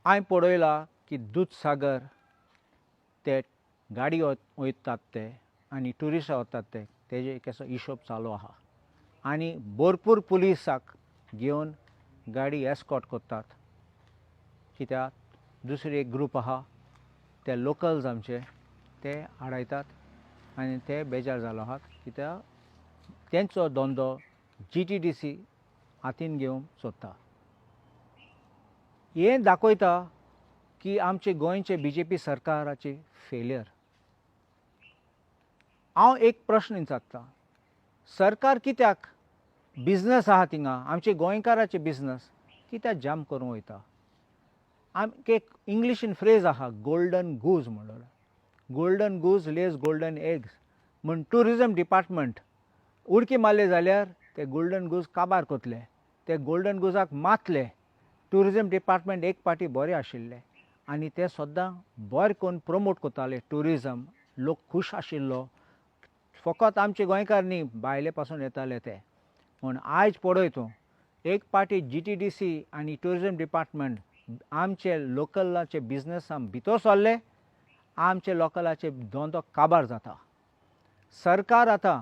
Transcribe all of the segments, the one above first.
हांवें पळयलां की दुदसागर ते गाडी वयतात ते आनी ट्युरिस्टां वतात ते, तेजे कसो हिशोब चालू आसा आनी भरपूर पुलिसाक घेवन गाडी एस्कॉट करतात. कित्याक दुसरी एक ग्रूप आसा, ते लोकल्स आमचे ते आडायतात आनी ते बेजार जालो आहात, कित्याक तेंचो धंदो जीटीडीसी हातीन घेवंक सोदता. हें दाखयता की आमचे गोंयचे बीजेपी सरकाराचे फेलियर. हांव एक प्रश्न विचारता, सरकार कित्याक बिजनस आहा थिंगा, आमचे गोंयकाराचे बिजनस कित्याक जाम करूंक वयता? आमके एक इंग्लिशीन फ्रेज आहा, गोल्डन गूज म्हणून. Golden goose lays golden eggs. म्हण ट्युरिजम डिपार्टमेंट उडकी मारले जाल्यार ते गोल्डन गूज काबार करतले, ते गोल्डन गुजाक मातले. ट्युरिजम डिपार्टमेंट एक पाटी बरें आशिल्लें आनी ते सद्दां बरें करून प्रमोट करताले ट्युरिजम. लोक खूश आशिल्लो, फकत आमचे गोंयकार न्ही, भायले पासून येताले ते. पूण आयज पळय तूं, एक पाटी जीटीडीसी आनी ट्युरिजम डिपार्टमेंट आमचे लोकलाचे बिजनसान भितर सरले, आमचे लोकलाचे धंदो काबार जाता. सरकार आतां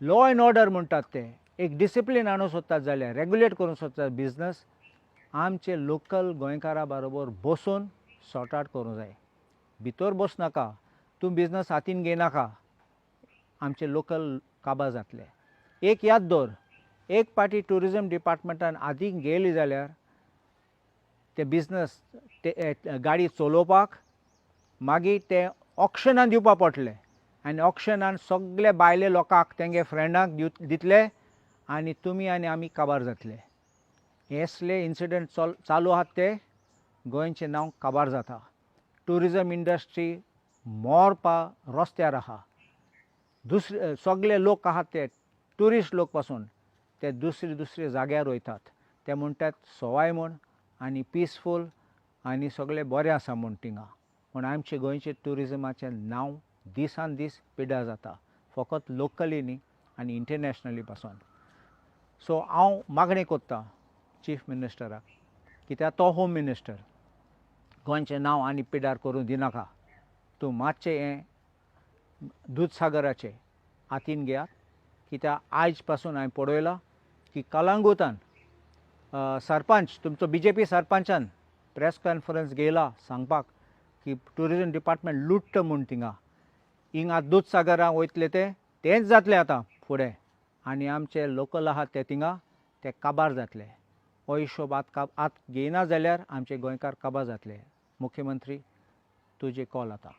लॉ एंड ऑर्डर म्हणटात ते एक डिसिप्लीन हाडूंक सोदतात जाल्यार, रेगुलेट करूंक सोदतात बिजनस, आमचे लोकल गोंयकारा बरोबर बसून सॉर्ट आवट करूंक जाय. भितर बसनाका, तूं बिजनस हातीन घेयनाका, आमचे लोकल काबार जातले. एक याद दवर, एक पाटी ट्युरिजम डिपार्टमेंटान हातीन घेयली जाल्यार ते बिजनस ते गाडी चलोवपाक मागीर ते ऑक्शनान दिवपा पडटलें आनी ऑक्शनान सगळे भायले लोकांक तेंगे फ्रेंडांक दितले आनी तुमी आनी आमी काबार जातले. असले इन्सिडंट चालू आहात, ते गोंयचें नांव काबार जाता. ट्युरिजम इंडस्ट्री मोरपा रस्त्यार आहा. दुसरे सगळे लोक आहात ते ट्युरिस्ट लोक पासून ते दुसरे दुसरे जाग्यार वयतात. ते म्हणटात सवाय म्हूण आनी पिसफूल आनी सगळें बरें आसा म्हूण थिंगा. पूण आमचे गोंयचे ट्युरिजमाचें नांव दिसान दीस पिड्ड्यार जाता, फकत लोकली न्ही आनी इंटरनॅशनली पासून. सो हांव मागणी कोत्ता चीफ मिनिस्टराक, कित्याक तो होम मिनिस्टर, गोंयचें नांव आनी पिड्ड्यार करूंक दिनाका. तूं मातशें हें दुदसागराचें हातीन घेयात, कित्याक आयज पासून हांवें पळयलां की कलांगूटान सरपंच, तुमचो बीजेपी सरपंचान प्रेस कॉन्फरन्स घेयला सांगपाक की ट्युरिजम डिपार्टमेंट लुट्टा म्हूण थिंगा. हिंगा दुदसागरां वयतले ते तेंच जातलें आतां फुडें आनी आमचे लोकल आहात ते थिंगा ते काबार जातले. हो हिशोब आत घेयना जाल्यार आमचे गोंयकार काबार जातले. मुख्यमंत्री, तुजे कॉल आतां.